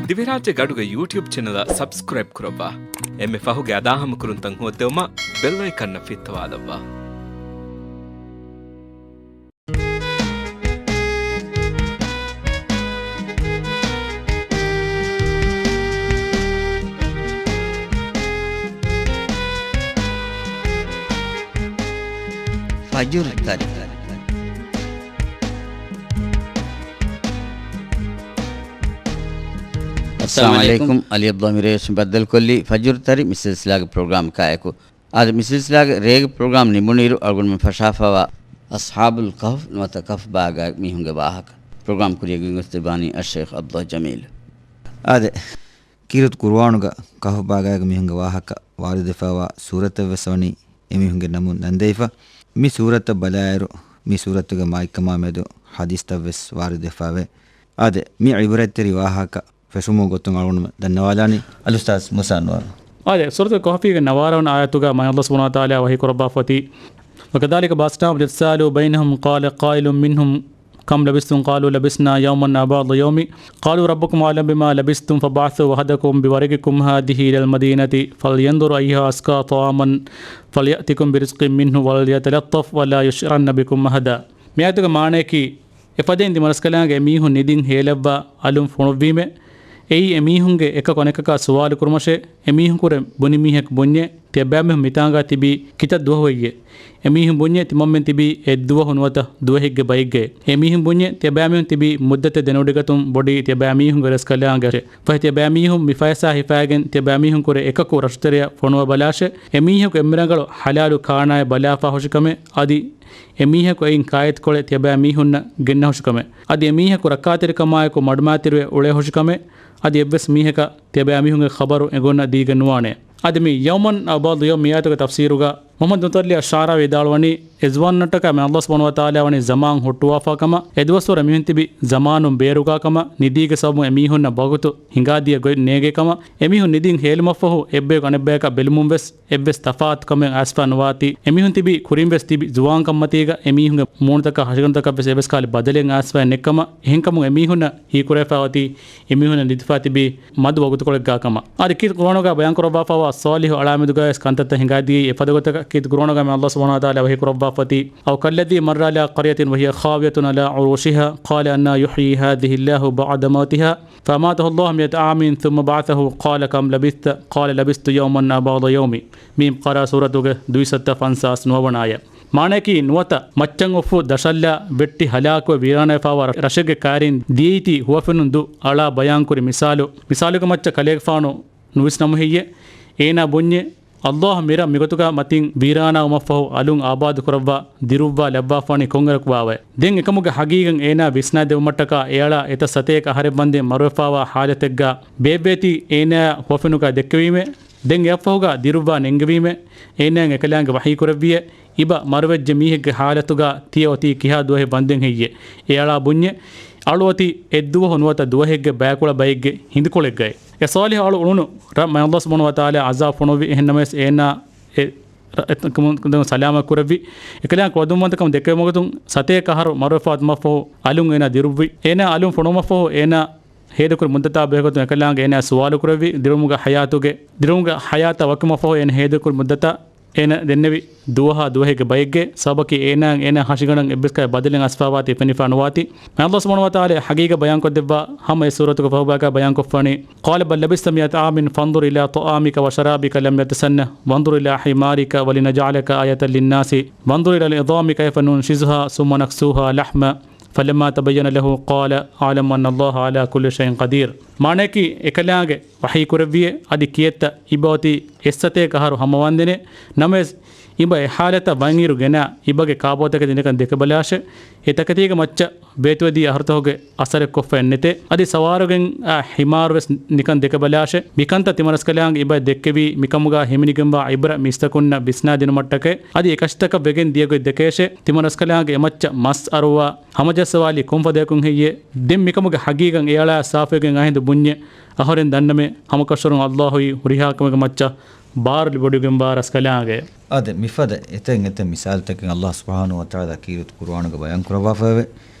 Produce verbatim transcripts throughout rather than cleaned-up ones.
ދިވެހިރާއްޖޭގެ އަޑުގެ ޔޫޓިއުބް ޗެނަލަށް ސަބްސްކްރައިބް ކުރައްވާ. އެންމެ ފަހުގެ އަދާހަމަކުރުންތައް ހޯއްދެވުމަށް ބެލް އައިކަންއަށް ފިއްތަވާލައްވާ. ފަޖުރު ތަރި. އައްސަލާމު އަލައިކުމް. އަލީ އަބްދުﷲ މިރޭ ވެސް ބައްދަލުކޮށްލީ ފަޖުރު ތަރި މި ސިލްސިލާގެ ޕްރޮގްރާމް ކާއެކު. އާދެ، މި ސިލްސިލާގެ ރޭގެ ޕްރޮގްރާމް ނިމުނުއިރު އަޅުގަނޑުމެން ފަށާފަވާ އަޞްޙާބުލް ކަހްފް ނުވަތަ ކަހްފް ބާގާގެ މީހުންގެ ވާހަކަ ޕްރޮގްރާމް ކުރިޔަށް ގެންގޮސްދެއްވާނީ އައްޝައިޚް އަބްދުﷲ ޖަމީލް. އާދެ، ކީރިތި ޤުރުއާނުގަ ކަހްފް ބާގާގެ މީހުންގެ ވާހަކަ ވާރިދުވެފަވާ ސޫރަތެއް ވެސް ވަނީ އެމީހުންގެ ނަމުން ނަންދެވިފަ. މި ސޫރަތަށް ބަލާއިރު، މި ސޫރަތުގެ މާތްކަމާ މެދު ޙަދީޘްތައް ވެސް ވާރިދުވެފަވޭ. އާދެ، މި ޢިބްރަތްތެރި ވާހަކަ ފެށުމުގެ ގޮތުން އަޅުގަނޑު ދަންނަވާލާނީ އަލްއުސްތާޛް މޫސާ އަންވަރު. އާދެ، ސޫރަތުލް ކަހްފީގެ ނަވާރަ ވަނަ އާޔަތުގަ މާތް ﷲ ސުބްޙާނަހޫ ވަތަޢާލާ ވަޙީ ކުރައްވާފަ އޮތީ، وكذلك بعثناهم ليتساءلوا بينهم قال قائل منهم كم لبثتم قالوا لبثنا يوما أو بعض يوم قالوا ربكم أعلم بما لبثتم فابعثوا أحدكم بورقكم هذه إلى المدينة فلينظر أيها أزكى طعاما فليأتكم برزق منه وليتلطف ولا يشعرن بكم أحدا. މި އާޔަތުގެ މާނަޔަކީ، އެފަދައިން ތިމަންރަސްކަލާނގެ އެމީހުން ނިދިން ހޭލައްވާ އަލުން ފޮނުއްވީމޭ. އެއީ އެމީހުންގެ އެކަކު އަނެކަކާ ސުވާލު ކުރުމަށޭ. އެމީހުންކުރެ ބުނި މީހަކު ބުންޏޭ، ތިޔަބައިމީހުން މިތާނގާ ތިބީ ކިތައް ދުވަހު ހެއްޔޭ؟ އެމީހުން ބުންޏޭ، ތިމަންމެން ތިބީ އެއްދުވަހު ނުވަތަ ދުވަހެއްގެ ބައެއްގައޭ. އެމީހުން ބުންޏޭ، ތިޔަބައިމީހުން ތިބީ މުއްދަތެއް ދެނެވޮޑިގަތުން ބޮޑީ ތިޔަބައިމީހުންގެ ރަސްކަލާނގެއަށޭ. ފަހެ ތިޔަބައިމީހުން މި ފައިސާ ހިފައިގެން ތިޔަބައިމީހުންކުރެ އެކަކު ރަށުތެރެއަށް ފޮނުވަބަލާށޭ. އެމީހަކު އެންމެ ރަނގަޅު ޙަލާލު ކާނާއެއް ބަލާފާ ހުށިކަމެއް، އަދި އެމީހަކު އެއިން ކާއެތިކޮޅެއް ތިޔަބައިމީހުންނަށް ގެންނަ ހުށިކަމެއް، އަދި އެމީހަކު ރައްކާތެރިކަމާއެކު މަޑުމައިތިރިވެ އުޅޭ ހުށިކަމެއް، އަދި އެއްވެސް މީހަކަށް ތިޔަބައިމީހުންގެ ޚަބަރު އެނގުންނަށް ދީގެން ނުވާނެ. އަދި މި ޔައުމަން އައު ބަޢްޟަ ޔައުމް މި އާޔަތުގެ ތަފްސީރުގަ މުޙައްމަދު ބިން މުޠައްލި އައްޝަޢުރާވީ ވިދާޅުވަނީ، އެ ޒުވާނުންނަށްޓަކާ މި ﷲ ސުބްޙާނަހޫ ވަތަޢާލާ ވަނީ ޒަމާން ހުއްޓުވާފާ ކަމަށް، އެ ދުވަސްވަރު އެމީހުން ތިބި ޒަމާނުން ބޭރުގާ ކަމަށް، ނިދީގެ ސަބަބުން އެމީހުންނަށް ވަގުތު ހިނގާދިޔަ ގޮތް ނޭގޭ ކަމަށް، އެމީހުން ނިދިން ހޭލުމަށްފަހު އެއްބަޔަކު އަނެއްބަޔަކަށް ބެލުމުން ވެސް އެއްވެސް ތަފާތު ކަމެއް އައިސްފާ ނުވާތީ، އެމީހުން ތިބި ކުރިން ވެސް ތިބި ޒުވާންކަންމަތީގަ އެމީހުންގެ މޫނުތަކަށް ހަށިގަނޑުތަކަށް ވެސް އެއްވެސް ކަހަލަ ބަދަލެއް އައިސްފައެއް ނެތްކަމަށް، އެހެންކަމުން އެމީހުންނަށް ހީކުރެވިފާ އޮތީ އެމީހުންނަށް ނިދިފާ ތިބީ މަދު ވަގުތުކޮޅެއްގާ ކަމަށް. އަދި ކީރިތި ޤުރުއާނުގަ ބަޔާން ކުރައްވާފައިވާ ޞާލިޙު އަޅާމެދުގައި ވެސް ކަންތައްތައް ހިނގާދިޔައީ އެފަދަ ގޮތަކަށް. ކީރިތި ޤުރުއާނުގަ މި ﷲ ސުބްޙާނަހޫ ވަތަޢާލާ ވަޙީ ކުރައްވާފަ އޮތީ، أو كالذي مر على قرية وهي خاوية على عروشها قال أنى يحيي هذه الله بعد موتها فأماته الله مائة عام ثم بعثه قال كم لبثت قال لبثت يوما أو بعض يوم. މީމް ޤަރާ ސޫރަތުގެ ދުއިސައްތަ ފަންސާސް ނުވަވަނަ އާޔަތް. މާނައަކީ، ނުވަތަ މައްޗަށް އުފު ދަށަށްލާ ވެއްޓި ހަލާކުވެ ވީރާނާވެފާވާ ރަށެއްގެ ކައިރިން ދިޔައީތީ ހުވަފެނުން ދު އަޅާ ބަޔާންކުރި މިސާލު. މިސާލުގެ މައްޗަށް ކަލޭގެފާނު ނުވިސްނަމު ހެއްޔޭ؟ އޭނާ ބުންޏޭ، ﷲ މިރަށް މިގޮތުގަ މަތިން ވީރާނާވުމަށްފަހު އަލުން އާބާދުކުރައްވާ، ދިރުއްވާ ލައްވާފާނީ ކޮންއިރަކުވާވައޭ؟ ދެން އެކަމުގެ ހަގީގަތް އޭނާ ވިސްނާދެއްވުމަށްޓަކާ އެއަޅާ އެތައް ސަތޭކަ އަހަރެއްވަންދެން މަރުވެފާވާ ޙާލަތެއްގަ ބޭއްވޭތީ އޭނާއަށް ހުވަފެނުގަ ދެއްކެވީމޭ. ދެން އެއަށްފަހުގަ ދިރުއްވާ ނެންގެވީމޭ. އޭނާއަށް އެކަލާނގެ ވަޙީކުރެއްވިއޭ، އިބަ މަރުވެއްޖެ މީހެއްގެ ޙާލަތުގަ ތިޔަ އޮތީ ކިހާ ދުވަހެއް ވަންދެން ހެއްޔޭ؟ އެއަޅާ ބުންޏޭ، އަޅު އޮތީ އެއްދުވަހު ނުވަތަ ދުވަހެއްގެ ބައިކުޅަ ބައެއްގެ ހިނދުކޮޅެއްގައި. އެ ޞާލިޙު އަޅު އުޅުނު ރަށް މާތް ﷲ ސުބްޙާނަހޫ ވަތަޢާލާ ޢަޒާބު ފޮނުއްވި. އެހެންނަމަވެސް އޭނާ އެ ރަށް އެތަން ސަލާމަތް ކުރެއްވި. އެކަލާނގެ ކުޅަދުންވަންތަކަމުން ދެއްކެވުމުގެ ގޮތުން ސަތޭކަ އަހަރު މަރުވެފާ ވުމަށްފަހު އަލުން އޭނާ ދިރުއްވި. އޭނާ އަލުން ފޮނުވުމަށްފަހު އޭނާ ހޭދަކުރި މުއްދަތާ ބެހޭގޮތުން އެކަލާނގެ އޭނާ ސުވާލު ކުރެއްވި. ދިރުމުގެ ޙަޔާތުގެ، ދިރުމުގެ ޙަޔާތަށް ވަކިވުމަށްފަހު އޭނާ ހޭދަކުރި މުއްދަތަށް އޭނަ ދެންނެވި ދުވަހާ ދުވަހެއްގެ ބައެއްގެ ސަބަބަކީ އޭނާއަށް އޭނާ ހަށިގަނޑަށް އެއްވެސް ކަހަލަ ބަދަލެއް އައިސްފާވާތީ ފެނިފާ ނުވާތީ. މާތް ﷲ ސުބްޙާނަހޫ ވަތަޢާލާ ޙަޤީޤަތް ބަޔާންކޮށްދެއްވާ ހަމަ އެ ސޫރަތުގެ ފަހުބަޔަކާ ބަޔާންކޮށްފާނީ، قال بل لبثت مائة عام فانظر إلى طعامك وشرابك لم يتسنه وانظر إلى حمارك ولنجعلك آية للناس وانظر إلى العظام كيف ننشزها ثم نكسوها لحما فلما تبين له قال أعلم أن الله على كل شيء قدير. މާނައަކީ، އެކަލާނގެ ވަޙީ ކުރެއްވިއޭ، އަދި ކިއެއްތަ އިބަ އޮތީ އެއްސަތޭކަ އަހަރު ހަމަވަންދެނޭ. ނަމަވެސް، އިބަ އެ ޙާލަތަށް ވަންއިރު ގެނާ އިބަގެ ކާބޯތަކެތި ނިކަން ދެކެބަލާށޭ. އެ ތަކެތީގެ މައްޗަށް ބޭތުވެދިޔަ އަހަރުތަކުގެ އަސަރެއް ކޮށްފައެއް ނެތޭ. އަދި ސަވާރުގެން އާ ޙިމާރު ވެސް ނިކަން ދެކެބަލާށޭ. މިކަންތައް ތިމަންރަސްކަލާނގެ އިބަ ދެއްކެވީ މިކަމުގަ ހިމެނިގެންވާ ޢިބްރަތް މީސްތަކުންނަށް ވިސްނާދިނުމަށްޓަކައި. އަދި އެކަށިތަކަށް ވެގެން ދިޔަގޮތް ދެކޭށޭ. ތިމަންރަސްކަލާނގެ އެމައްޗަށް މަސް އަރުވާ ހަމަޖައްސަވާލީ ކޮންފަދައަކުން ހެއްޔޭ؟ ދެން މިކަމުގެ ހަގީގަތް އެއަޅާ ސާފުވެގެން އަހިނދު ބުންޏެ، އަހަރެން ދަންނަމޭ، ހަމަކަށަވަރުން ﷲ އީ ހުރިހާ ކަމެއްގެ މައްޗަށް ބާރު ލިބިވޮޑިގެންވާ ރަސްކަލާނގެ. އާދެ، މިފަދަ އެތައް އެތައް މިސާލުތަކެއް ﷲ ސުބްޙާނަހޫ ވަތަޢާލާ ކީރިތި ޤުރުއާނުގަ ބަޔާން ކުރައްވާފައެވެ.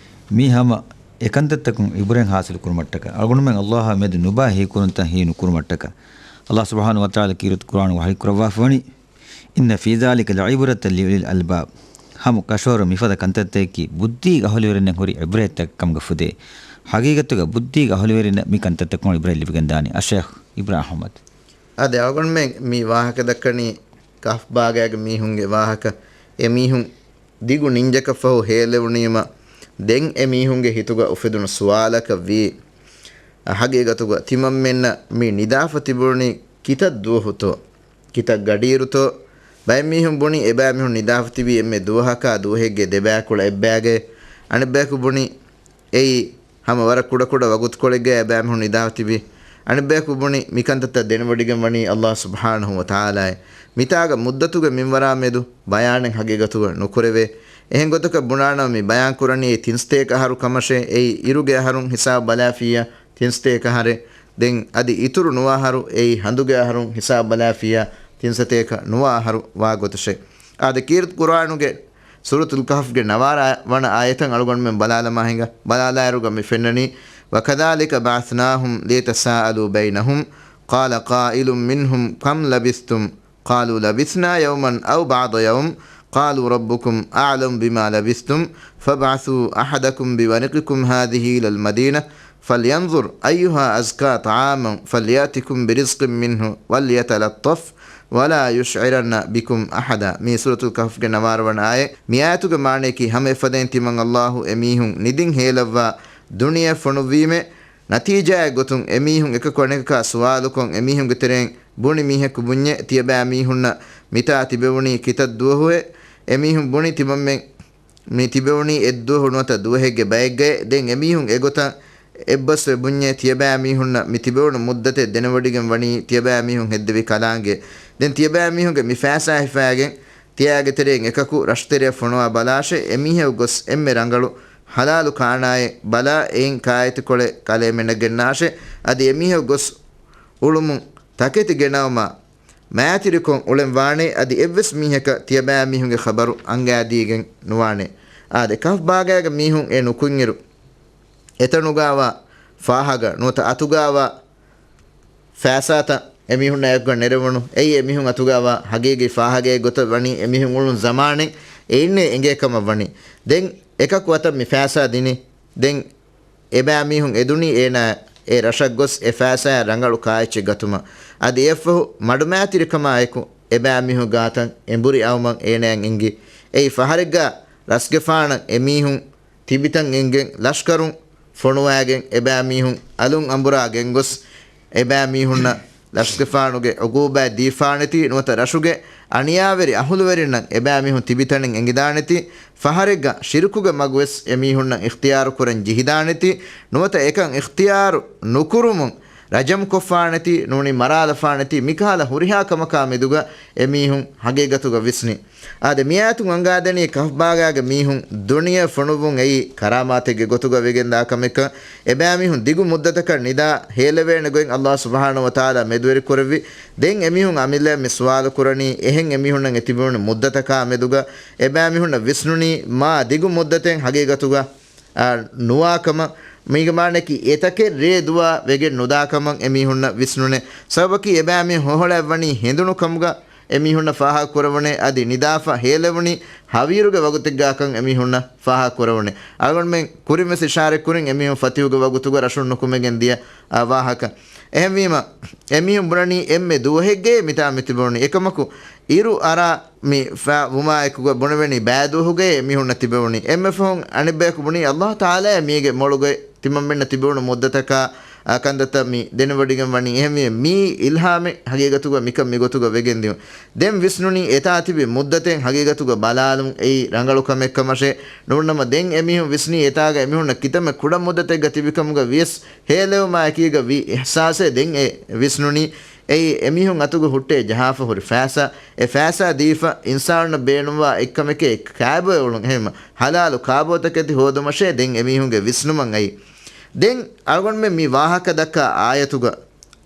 މީ ހަމަ އެ ކަންތައްތަކުން ޢިބުރަތް ހާސިލު ކުރުމަށްޓަކަ، އަޅުގަނޑުމެން ﷲ އާ މެދު ނުބާ ހީކުރުންތައް ހީނުކުރުމަށްޓަކަ، ﷲ ސުބްޙާނަހޫ ވަތަޢާލާ ކީރިތި ޤުރްއާނު ވަޙީކުރައްވާފަވަނީ، إن في ذلك لعبرة لأولي الألباب. ހަމަ ކަށަވަރު މިފަދަ ކަންތައްތަކަކީ ބުއްދީގެ އަހުލުވެރިންނަށް ހުރި ޢިބްރަތްތަކެއް ކަމުގަ ފުދޭ. ޙަޤީޤަތުގަ ބުއްދީގެ އަހުލުވެރިންނަށް މި ކަންތައްތަކުން ޢިބްރަތް ލިބިގެންދާނެ. އައްޝައިޚް އިބްރާ އަޙްމަދު. އާދެ، އަޅުގަނޑުމެން މި ވާހަކަ ދައްކަނީ ކަހްފް ބާގާގެ މީހުންގެ ވާހަކަ. އެ މީހުން ދިގު ނިންޖަކަށް ފަހު ހޭލެވުނީމަ، ދެން އެ މީހުންގެ ހިތުގަ އުފެދުނު ސުވާލަކަށް ވީ، ޙަޤީޤަތުގަ ތިމަންމެންނަށް މި ނިދާފަ ތިބުނީ ކިތައް ދުވަހުތޯ؟ ކިތައް ގަޑިއިރުތޯ؟ ބައެއް މީހުން ބުނި، އެބައިމީހުން ނިދާފަ ތިބީ އެންމެ ދުވަހަކާ ދުވަހެއްގެ ދެބައިކުޅަ އެއްބައިގައޭ. އަނެއްބަޔަކު ބުނި، އެއީ ހަމަ ވަރަށް ކުޑަކުޑަ ވަގުތުކޮޅެއްގައި އެބައިމީހުން ނިދާފަ ތިބީ. އަނެއްބަޔަކު ބުނި، މިކަންތައްތައް ދެނެވޮޑިގެން ވަނީ ﷲ ސުބްޙާނަހޫ ވަތަޢާލާއޭ. މިތާގަ މުއްދަތުގެ މިންވަރާ މެދު ބަޔާނެއް ޙަޤީޤަތުގަ ނުކުރެވޭ. އެހެން ގޮތަކަށް ބުނާނަމަ، މި ބަޔާން ކުރަނީ އެއީ ތިންސަތޭކަ އަހަރު ކަމަށޭ. އެއީ އިރުގެ އަހަރުން ހިސާބު ބަލާފިއްޔާ ތިންސަތޭކަ އަހަރެއް. ދެން އަދި އިތުރު ނުވަ އަހަރު އެއީ ހަނދުގެ އަހަރުން ހިސާބު ބަލާފިއްޔާ ތިންސަތޭކަ ނުވަ އަހަރު ވާ ގޮތަށޭ. އާދެ، ކީރިތި ޤުރްއާނުގެ ސޫރަތުލް ކަހްފްގެ ނަވާރަ ވަނަ އާޔަތަށް އަޅުގަނޑުމެން ބަލާލަމާ ހިނގާ. ބަލާލާއިރުގަ މި ފެންނަނީ، وكذلك بعثناهم ليتساءلوا بينهم قال قائل منهم كم لبثتم قالوا لبثنا يوما أو بعض يوم قالوا ربكم أعلم بما لبثتم فابعثوا أحدكم بورقكم هذه إلى المدينة فلينظر أيها أزكى طعاما فليأتكم برزق منه وليتلطف ولا يشعرن بكم أحدا. މީ ސޫރަތުލް ކަހްފްގެ ނަވާރަ ވަނަ އާޔަތް. މި އާޔަތުގެ މާނަޔަކީ، ހަމަ އެފަދައިން ތިމަން ﷲ އެމީހުން ނިދިން ހޭލައްވާ ދުނިޔެ ފޮނުއްވީމޭ. ނަތީޖާއެއް ގޮތުން އެމީހުން އެކަކު އަނެކަކާ ސުވާލުކޮށް، އެމީހުންގެ ތެރެއިން ބުނި މީހަކު ބުންޏޭ، ތިޔަބައިމީހުންނަށް މިތާ ތިބެވުނީ ކިތައް ދުވަހުއޭ؟ އެމީހުން ބުނި، ތިމަންމެން މި ތިބެވުނީ އެއްދުވަހު ނުވަތަ ދުވަހެއްގެ ބައެއްގައޭ. ދެން އެމީހުން އެގޮތަށް އެއްބަސްވެ ބުންޏޭ، ތިޔަބައިމީހުންނަށް މި ތިބެވުނު މުއްދަތެއް ދެނެވޮޑިގެން ވަނީ ތިޔަބައިމީހުން ހެއްދެވި ކަލާނގެ. ދެން ތިޔަބައިމީހުންގެ މި ފައިސާ ހިފާގެން، ތިޔާގެ ތެރެއިން އެކަކު ރަށުތެރެއަށް ފޮނުވާ ބަލާށޭ، އެމީހަކު ގޮސް އެންމެ ރަނގަޅު ޙަލާލު ކާނާއެއް ބަލާ، އެއިން ކާއެތިކޮޅެއް ކަލޭމެނަށް ގެންނާށޭ. އަދި އެމީހަކު ގޮސް އުޅުމުން ތަކެތި ގެނައުމާ މައިތިރިކޮށް އުޅެން ވާނޭ. އަދި އެއްވެސް މީހަކަށް ތިޔަބައިމީހުންގެ ޚަބަރު އަންގާދީގެން ނުވާނޭ. އާދެ، ކަހްފް ބާގާގެ މީހުން އެ ނުކުތްއިރު، އެތަނުގާވާ ފާހަގަ ނުވަތަ އަތުގާވާ ފައިސާތައް އެމީހުންނާ އެކުގަ ނެރެވުނު. އެއީ އެމީހުން އަތުގާވާ ހަގީގީ ފާހަގައެއް ގޮތަށް ވަނީ، އެމީހުން އުޅުނު ޒަމާނެއް އެއިންނޭ އެނގޭ ކަމަށް ވަނީ. ދެން އެކަކު އަތަށް މި ފައިސާ ދިނީ. ދެން އެބައިމީހުން އެދުނީ އޭނާ އެ ރަށަށް ގޮސް އެ ފައިސާއާ ރަނގަޅު ކާއެއްޗެއް ގަތުމަށް. އަދި އެއަށްފަހު މަޑުމައިތިރިކަމާއެކު އެބައިމީހުން ގާތަށް އެނބުރި އައުމަށް އޭނާއަށް އެނގި. އެއީ ފަހަރެއްގާ ރަސްގެފާނަށް އެމީހުން ތިބިތަން އެނގެން ލަޝްކަރުން ފޮނުވާގެން އެބައިމީހުން އަލުން އަނބުރާ ގެންގޮސް، އެބައިމީހުންނަށް ރަސްގެފާނުގެ ޢުޤޫބާތް ދީފާނެތީ ނުވަތަ ރަށުގެ އަނިޔާވެރި އަހުލުވެރިންނަށް އެބައިމީހުން ތިބިތަނެއް އެނގިދާނެތީ، ފަހަރެއްގަ ޝިރުކުގެ މަގުވެސް އެމީހުންނަށް އިޚްތިޔާރު ކުރަން ޖެހިދާނެތީ، ނުވަތަ އެކަން އިޚްތިޔާރު ނުކުރުމުން ރަޖަމް ކޮށްފާނެތީ، ނޫނީ މަރާލަފާނެތީ، މިކަހަލަ ހުރިހާ ކަމަކާ މެދުގަ އެމީހުން ހަގީގަތުގަ ވިސްނި. އާދެ، މިއާޔަތުން އަންގާދެނީ ކަހްފް ބާގާގެ މީހުން ދުނިޔެ ފޮނުއްވުން އެއީ ކަރާމާތެއްގެ ގޮތުގަ ވެގެންދާ ކަމެއްކަން. އެބައިމީހުން ދިގު މުއްދަތަކަށް ނިދާ ހޭލެވޭނެ ގޮތް ﷲ ސުބްޙާނަހޫ ވަތަޢާލާ މެދުވެރި ކުރެއްވި. ދެން އެމީހުން އަމިއްލައަށް މި ސުވާލު ކުރަނީ، އެހެން އެމީހުންނަށް އެ ތިބެވުނު މުއްދަތަކާ މެދުގަ އެބައިމީހުންނަށް ވިސްނުނީ މާ ދިގު މުއްދަތެއް ހަގީގަތުގަ، އާ، ނުވާ ކަމަށް. މީގެ މާނައަކީ އެތަކެއް ރޭ ދުވާ ވެގެން ނުދާ ކަމަށް އެމީހުންނަށް ވިސްނުނޭ. ސަބަބަކީ އެބައިމީހުން ހޮހޮޅައި ވަނީ ހެނދުނު ކަމުގަ އެމީހުންނަށް ފާހަގަ ކުރެވުނޭ، އަދި ނިދާފަ ހޭލެވުނީ ހަވީރުގެ ވަގުތެއްގާކަން އެމީހުންނަށް ފާހަގަ ކުރެވުނޭ. އަޅުގަނޑުމެން ކުރިން ވެސް އިޝާރަތް ކުރިން އެމީހުން ފަތިހުގެ ވަގުތުގަ ރަށުން ނުކުމެގެން ދިޔަ، އާ، ވާހަކަ. އެހެންވީމަ، އެމީހުން ބުނަނީ އެންމެ ދުވަހެއްގައޭ މިތާ މި ތިބެވުނީ. އެކަމަކު، އިރު އަރާ މި ފާ ވުމާއެކުގަ ބުނެވެނީ ބައި ދުވަހުގައޭ އެމީހުންނަށް ތިބެވުނީ. އެންމެ ފަހުން އަނެއްބަޔަކު ބުނީ، ﷲ ތަޢާލާ މީގެ މޮޅުގައި ތިމަންމެންނަށް ތިބެވުނު މުއްދަތަކާ، އާ، ކަންތައްތައް މި ދެނެވޮޑިގެން ވަނީ. އެހެންވީމަ، މީ އިލްހާމެއް ހަގީގަތުގަ މިކަން މިގޮތުގަ ވެގެން ދިޔުން. ދެން ވިސްނުނީ އެތާ ތިބި މުއްދަތެއް ހަގީގަތުގަ ބަލާލުން އެއީ ރަނގަޅު ކަމެއް ކަމަށޭ. ނޫންނަމަ ދެން އެމީހުން ވިސްނީ އެތާގަ އެމީހުންނަށް ކިތަންމެ ކުޑަ މުއްދަތެއްގަ ތިބިކަމުގަ ވިޔަސް ހޭލެވުމާ އެކީގަ ވީ އިޙްސާސޭ ދެން އެ ވިސްނުނީ. އެއީ އެމީހުން އަތުގަ ހުއްޓޭ ޖަހާފަ ހުރި ފައިސާ، އެ ފައިސާ ދީފަ އިންސާނުންނަށް ބޭނުންވާ އެއްކަމެކޭ ކާބޯއެއް އުޅުން. އެހެންމަ ޙަލާލު ކާބޯތަކެތި ހޯދުމަށޭ ދެން އެމީހުންގެ ވިސްނުމަށް އައީ. ދެން އަޅުގަނޑުމެން މި ވާހަކަ ދައްކާ އާޔަތުގަ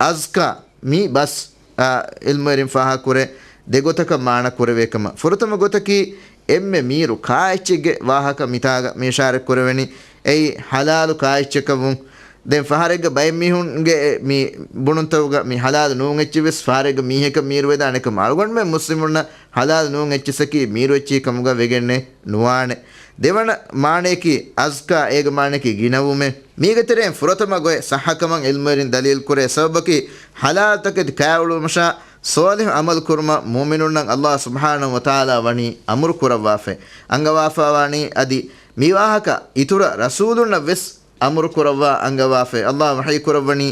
އަޒްކާ މި ބަސް، އާ، ޢިލްމުވެރިން ފާހަގަކުރޭ ދެގޮތަކަށް މާނަ ކުރެވޭ ކަމަށް. ފުރަތަމަ ގޮތަކީ އެންމެ މީރު ކާއެއްޗެއްގެ ވާހަކަ މިތާގަ މި އިޝާރަތް ކުރެވެނީ. އެއީ ޙަލާލު ކާއެއްޗަކަށްވުން. ދެން ފަހަރެއްގަ ބައެއް މީހުންގެ މި ބުނުންތަކުގަ މި ޙަލާލު ނޫން އެއްޗިވެސް ފަހަރެއްގަ މީހަކަށް މީރުވެދާނެ ކަމަށް އަޅުގަނޑުމެން މުސްލިމުންނަށް ޙަލާލު ނޫން އެއްޗިސަކީ މީރު އެއްޗި ކަމުގަ ވެގެންނެއް ނުވާނެ. ދެވަނަ މާނަޔަކީ އަޒްކާ، އޭގެ މާނަޔަކީ ގިނަވުމެއް. މީގެ ތެރެއިން ފުރަތަމަ ގޮތް ޞައްޙަކަމަށް ޢިލްމުވެރިން ދަލީލު ކުރޭ ސަބަބަކީ ޙަލާލުތަކެތި ކާއުޅުވުމަށާ ޞާލިޙު ޢަމަލު ކުރުމަށް މުއުމިނުންނަށް ﷲ ސުބްޙާނަހޫ ވަތަޢާލާ ވަނީ އަމުރު ކުރައްވާފައި. އަންގަވާފައިވާނީ އަދި މި ވާހަކަ އިތުރަށް ރަސޫލުންނަށް ވެސް އަމުރު ކުރައްވާ އަންގަވާފައި. ﷲ ވަޙީ ކުރައްވަނީ،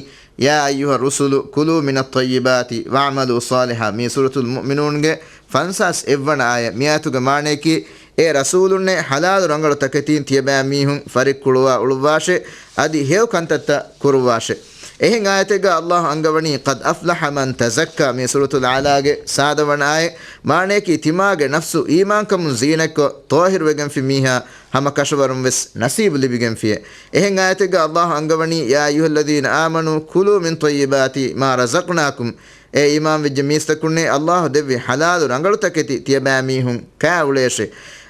"يا أيها الرسل كلوا من الطيبات واعملوا صالحا" މީ ސޫރަތުލް މުއުމިނޫންގެ ފަންސާސް އެއްވަނަ އާޔަތް. މިއާޔަތުގެ މާނަޔަކީ، އޭ ރަސޫލުންނޭ، ޙަލާލު ރަނގަޅު ތަކެތީން ތިޔަބައިމީހުން ފަރިއްކުޅުވާ އުޅުއްވާށޭ، އަދި ހެޔޮ ކަންތައްތައް ކުރުއްވާށޭ. އެހެން އާޔަތެއްގަ ﷲ އަންގަވަނީ، "قد أفلح من تزكى" މީ ސޫރަތުލް އަޢްލާގެ ސާދަވަނަ އާޔަތް. މާނަޔަކީ، ތިމާގެ ނަފްސު އީމާންކަމުން ޒީނަތްކޮށް، ޠާހިރުވެގެންފި މީހާ ހަމަ ކަށަވަރުން ވެސް ނަސީބު ލިބިގެންފިޔޭ. އެހެން އާޔަތެއްގަ ﷲ އަންގަވަނީ، "يا أيها الذين آمنوا كلوا من طيبات ما رزقناكم" އޭ އީމާންވެއްޖެ މީސްތަކުންނޭ، ﷲ ދެއްވި ޙަލާލު ރަނގަޅު ތަކެތި ތިޔަބައިމީހުން ކާ އުޅޭށޭ.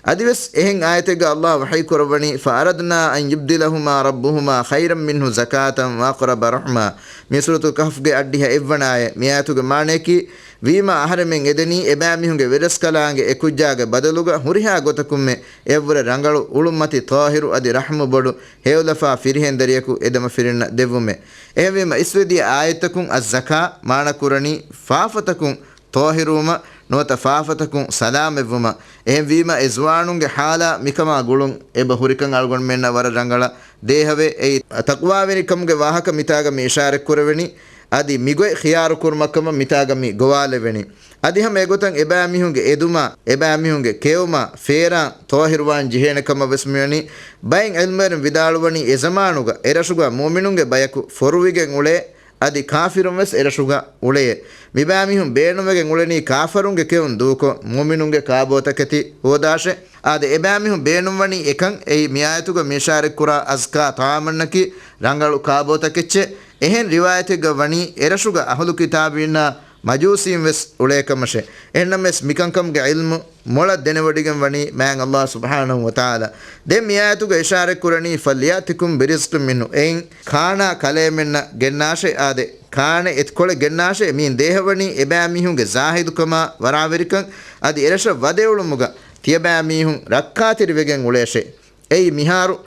އަދިވެސް އެހެން އާޔަތެއްގަ ﷲ ވަޙީ ކުރައްވަނީ، "فأردنا أن يبدلهما ربهما خيرا منه زكاة وأقرب رحما" މީ ސޫރަތުލް ކަހްފްގެ އައްޑިހަ އެއްވަނަ އާޔަތް. މިއާޔަތުގެ މާނަޔަކީ، ވީމާ އަހަރެމެން އެދެނީ އެބައިމީހުންގެ ވެރިރަސްކަލާނގެ އެކުއްޖާގެ ބަދަލުގަ ހުރިހާ ގޮތަކުންމެ އެއަށްވުރެ ރަނގަޅު، އުޅުއްމަތި، ޠާހިރު އަދި ރަޙްމު ބޮޑު ހެޔޮލަފާ ފިރިހެންދަރިޔަކު އެދަމަ ފިރިންނަށް ދެއްވުމެއް. އެހެންވީމަ އިސްވެދިޔަ އާޔަތްތަކުން އައްޒަކާ މާނަ ކުރަނީ ފާފަތަކުން ޠާހިރުވުމަށް ނުވަތަ ފާފަތަކުން ސަލާމަތްވުމަށް. އެހެންވީމަ އެ ޒުވާނުންގެ ޙާލާ މިކަމާ ގުޅުން އެބަ ހުރިކަން އަޅުގަނޑުމެންނަށް ވަރަށް ރަނގަޅަށް ދޭހަވޭ. އެއީ ތަޤްވާވެރިކަމުގެ ވާހަކަ މިތާގަ މި އިޝާރަތް ކުރެވެނީ. އަދި މިގޮތް ޚިޔާރު ކުރުމަށްކަމަށް މިތާގަ މި ގޮވާލެވެނީ. އަދި ހަމަ އެގޮތަށް އެބައިމީހުންގެ އެދުމާ، އެބައިމީހުންގެ ކެއުމާ، ފޭރާން ޠާހިރުވާން ޖެހޭނެ ކަމަށް ވެސް މިވަނީ. ބައެއް ޢިލްމުވެރިން ވިދާޅުވަނީ އެ ޒަމާނުގަ އެރަށުގަ މުއުމިނުންގެ ބަޔަކު ފޮރުވިގެން އުޅޭ، އަދި ކާފިރުން ވެސް އެރަށުގަ އުޅޭ. މިބައިމީހުން ބޭނުންވެގެން އުޅެނީ ކާފަރުންގެ ކެއުން ދޫކޮށް، މުއުމިނުންގެ ކާބޯތަކެތި ހޯދާށޭ. އާދެ، އެބައިމީހުން ބޭނުންވަނީ އެކަން. އެއީ މިއާޔަތުގަ މި އިޝާރަތްކުރާ އަޒްކާ ޠަޢާމަންނަކީ ރަނގަޅު ކާބޯތަކެއްޗޭ. އެހެން ރިވާޔަތެއްގަ ވަނީ، އެރަށުގަ އަހުލު ކިތާބީންނާ މަޖޫސީން ވެސް އުޅޭކަމަށޭ. އެހެންނަމަވެސް، މިކަންކަމުގެ ޢިލްމު މޮޅަށް ދެނެވޮޑިގެން ވަނީ މާތް ﷲ ސުބްޙާނަހޫ ވަތަޢާލާ. ދެން މިއާޔަތުގަ އިޝާރަތް ކުރަނީ، "فليأتكم برزق منه" އެއިން ކާނާ ކަލޭމެންނަށް ގެންނާށޭ. އާދެ، ކާނެ އެތިކޮޅެއް ގެންނާށޭ. މިއިން ދޭހަވަނީ އެބައިމީހުންގެ ޒާހިދުކަމާ ވަރާވެރިކަން، އަދި އެރަށަށް ވަދެއުޅުމުގަ ތިޔަބައިމީހުން ރައްކާތެރިވެގެން އުޅޭށޭ. އެއީ މިހާރު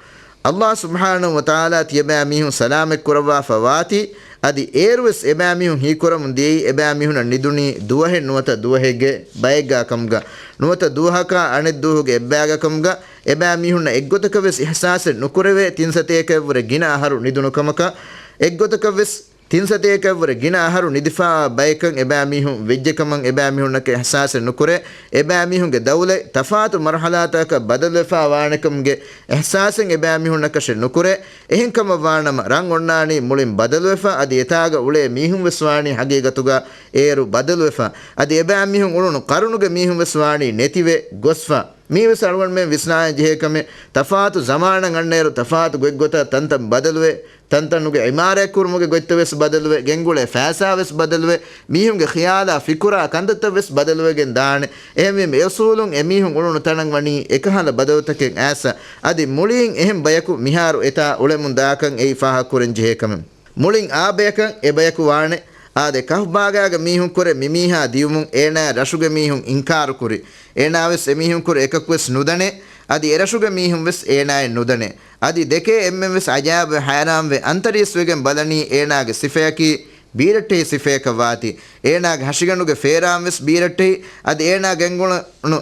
ﷲ ސުބްޙާނަހޫ ވަތަޢާލާ ތިޔަބައިމީހުން ސަލާމަތް ކުރައްވާފަ ވާތީ، އަދި އޭރުވެސް އެބައިމީހުން ހީކުރަމުން ދިޔައީ އެބައިމީހުންނަށް ނިދުނީ ދުވަހެއް ނުވަތަ ދުވަހެއްގެ ބައެއްގާ ކަމުގަ، ނުވަތަ ދުވަހަކާ އަނެއްދުވަހުގެ އެއްބައިގާ ކަމުގަ، އެބައިމީހުންނަށް އެއްގޮތަކަށް ވެސް އިޙްސާސެއް ނުކުރެވޭ ތިން ސަތޭކައަށްވުރެ ގިނަ އަހަރު ނިދުނު ކަމަކަށް. އެއްގޮތަކަށް ވެސް ތިން ސަތޭކައަށްވުރެ ގިނަ އަހަރު ނިދިފައިވާ ބަޔަކަށް އެބައިމީހުން ވެއްޖެކަމަށް އެބައިމީހުންނަކަށް އިޙްސާސެއް ނުކުރޭ. އެބައިމީހުންގެ ދައުލަތް ތަފާތު މަރުޙަލާތަކަށް ބަދަލުވެފައި ވާނެކަމުގެ އިޙްސާސެއް އެބައިމީހުންނަކަށެއް ނުކުރޭ. އެހެންކަމަށް ވާނަމަ، ރަން އޮންނާނީ މުޅިން ބަދަލުވެފަ، އަދި އެތާގަ އުޅޭ މީހުން ވެސް ވާނީ ހަގީގަތުގަ އޭރު ބަދަލުވެފަ. އަދި އެބައިމީހުން އުޅުނު ޤަރުނުގެ މީހުން ވެސް ވާނީ ނެތިވެ ގޮސްފަ. މީވެސް އަޅުގަނޑުމެން ވިސްނާން ޖެހޭ ކަމެއް. ތަފާތު ޒަމާނަށް އަންނައިރު ތަފާތު ގޮތްގޮތަށް ތަންތަން ބަދަލުވެ، ތަންތަނުގެ ޢިމާރާތް ކުރުމުގެ ގޮތްތައް ވެސް ބަދަލުވެ، ގެންގުޅޭ ފައިސާ ވެސް ބަދަލުވެ، މީހުންގެ ޚިޔާލާ ފިކުރާ ކަންތައްތައް ވެސް ބަދަލުވެގެން ދާނެ. އެހެންވީމަ އެ އުސޫލުން އެމީހުން އުޅުނު ތަނަށް ވަނީ އެކަހަލަ ބަދަލުތަކެއް އައިސް، އަދި މުޅީން އެހެން ބަޔަކު މިހާރު އެތާ އުޅެމުން ދާކަން އެއީ ފާހަގަކުރަން ޖެހޭ ކަމެއް. މުޅިން އާ ބަޔަކަށް އެ ބަޔަކު ވާނެ. އާދެ، ކަހްފް ބާގާގެ މީހުން ކުރެ މިމީހާ ދިޔުމުން އޭނާ ރަށުގެ މީހުން އިންކާރު ކުރި. އޭނާ ވެސް އެމީހުން ކުރެ އެކަކު ވެސް ނުދަނެ. އަދި އެރަށުގެ މީހުން ވެސް އޭނާއެއް ނުދަނެ. އަދި ދެކޭ އެންމެން ވެސް އަޖައިބުވެ ހައިރާންވެ އަންތަރީސްވެގެން ބަލަނީ އޭނާގެ ސިފަޔަކީ ބީރައްޓެހި ސިފަޔަކަށް ވާތީ. އޭނާގެ ހަށިގަނޑުގެ ފޭރާން ވެސް ބީރައްޓެހި. އަދި އޭނާ ގެންގުޅުނު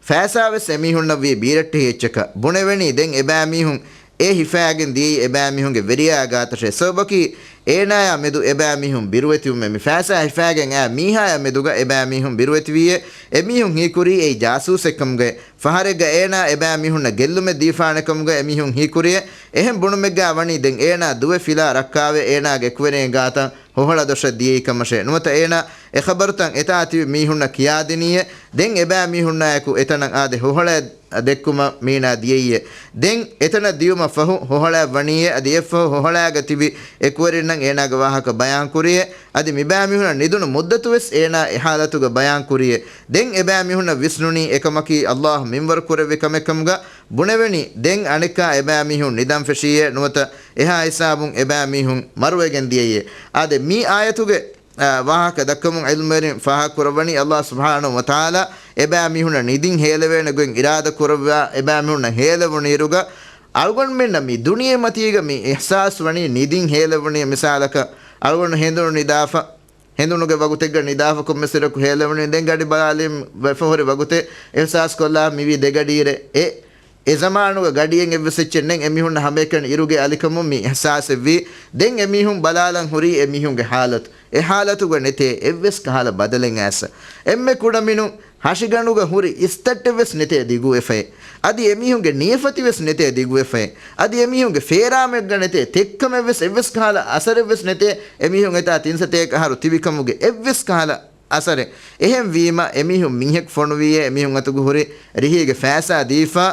ފައިސާ ވެސް އެމީހުންނަށް ވީ ބީރައްޓެހި އެއްޗަކަށް. ބުނެވެނީ ދެން އެބައިމީހުން އެ ހިފައިގެން ދިޔައީ އެބައިމީހުންގެ ވެރިޔާ ގާތަށޭ. ސަބަބަކީ އޭނާޔާ މެދު އެބައިމީހުން ބިރުވެތިވުމެއް. މި ފައިސާ ހިފައިގެން އައި މީހާޔާ މެދުގަ އެބައިމީހުން ބިރުވެތިވީއޭ. އެމީހުން ހީކުރީ އެއީ ޖާސޫސެއްކަމުގައި. ފަހަރެއްގަ އޭނާ އެބައިމީހުންނަށް ގެއްލުމެއް ދީފާނެކަމުގަ އެމީހުން ހީކުރިއޭ. އެހެން ބުނުމެއްގަ ވަނީ ދެން އޭނާ ދުވެ ފިލާ ރައްކާވެ އޭނާގެ އެކުވެރިންގެ ގާތަށް ހޮހޮޅަ ދޮށަށް ދިޔައީކަމަށޭ. ނުވަތަ އޭނާ އެ ޚަބަރުތައް އެތާ ތިބި މީހުންނަށް ކިޔާދިނީއޭ. ދެން އެބައިމީހުންނާއެކު އެތަނަށް އާދެ ހޮހޮޅައެއް ދެއްކުމަށް މީނާ ދިޔައީއޭ. ދެން އެތަނަށް ދިޔުމަށް ފަހު ހޮހޮޅައެއް ވަނީއޭ. އަދި އެއަށްފަހު ހޮހޮޅާގަ ތިބި އެކުވެރިން އޭނާގެ ވާހަކަ ބަޔާން ކުރިޔޭ. އަދި މިބައިމީހުންނަށް ނިދުނު މުއްދަތު ވެސް އޭނާ އެ ޙާލަތުގަ ބަޔާން ކުރިޔޭ. ދެން އެބައިމީހުންނަށް ވިސްނުނީ އެކަމަކީ ﷲ މިންވަރު ކުރެއްވި ކަމެއް ކަމުގަ ބުނެވެނީ. ދެން އަނެއްކާ އެބައިމީހުން ނިދަން ފެށިޔޭ ނުވަތަ އެހާ ހިސާބުން އެބައިމީހުން މަރުވެގެން ދިޔައީ. އާދެ، މި އާޔަތުގެ، އާ، ވާހަކަ ދައްކަމުން ޢިލްމުވެރިން ފާހަގަ ކުރައްވަނީ، ﷲ ސުބްޙާނަހޫ ވަތަޢާލާ އެބައިމީހުންނަށް ނިދިން ހޭލެވޭނެ ގޮތް އިރާދަ ކުރައްވާ، އެބައިމީހުންނަށް ހޭލެވުނު އިރުގަ، އަޅުގަނޑުމެންނަށް މި ދުނިޔެ މަތީގަ މި އިޙްސާސް ވަނީ ނިދިން ހޭލެވުނީ. މިސާލަކަށް، އަޅުގަނޑު ހެނދުނު ނިދާފަ، ހެނދުނުގެ ވަގުތެއްގަ ނިދާފަ ކޮންމެސް އިރަކު ހޭލެވުނީ. ދެން ގަޑި ބަލާލީމަ ވެފަ ހުރި ވަގުތެއް އިޙްސާސް ކޮށްލާ މިވީ ދެ ގަޑި އިރެއް. އެ، އެ ޒަމާނުގަ ގަޑިއެއް އެއްވެސް އެއްޗެއް ނެތް. އެމީހުންނަށް ހަމައެކަނި އިރުގެ އަލިކަމުން މި އިޙްސާސް އެއްވީ. ދެން އެމީހުން ބަލާލަން ހުރީ އެމީހުންގެ ޙާލަތު. އެ ޙާލަތުގަ ނެތޭ އެއްވެސް ކަހަލަ ބަދަލެއް އައިސް. އެންމެ ކުޑަމިނުން ހަށިގަނޑުގަ ހުރި އިސްތައްޓެއްވެސް ނެތޭ ދިގުވެފައެއް. އަދި އެމީހުންގެ ނިޔަފަތިވެސް ނެތޭ ދިގުވެފައެއް. އަދި އެމީހުންގެ ފޭރާމެއްގަ ނެތޭ ތެއްކަމެއްވެސް އެއްވެސް ކަހަލަ އަސަރެއްވެސް ނެތޭ. އެމީހުން އެތާ ތިން ސަތޭކަ އަހަރު ތިބިކަމުގެ އެއްވެސް ކަހަލަ އަސަރެއް. އެހެންވީމަ، އެމީހުން މީހެއް ފޮނުވިއޭ، އެމީހުން އަތުގަ ހުރި ރިހީގެ ފައިސާ ދީފަ،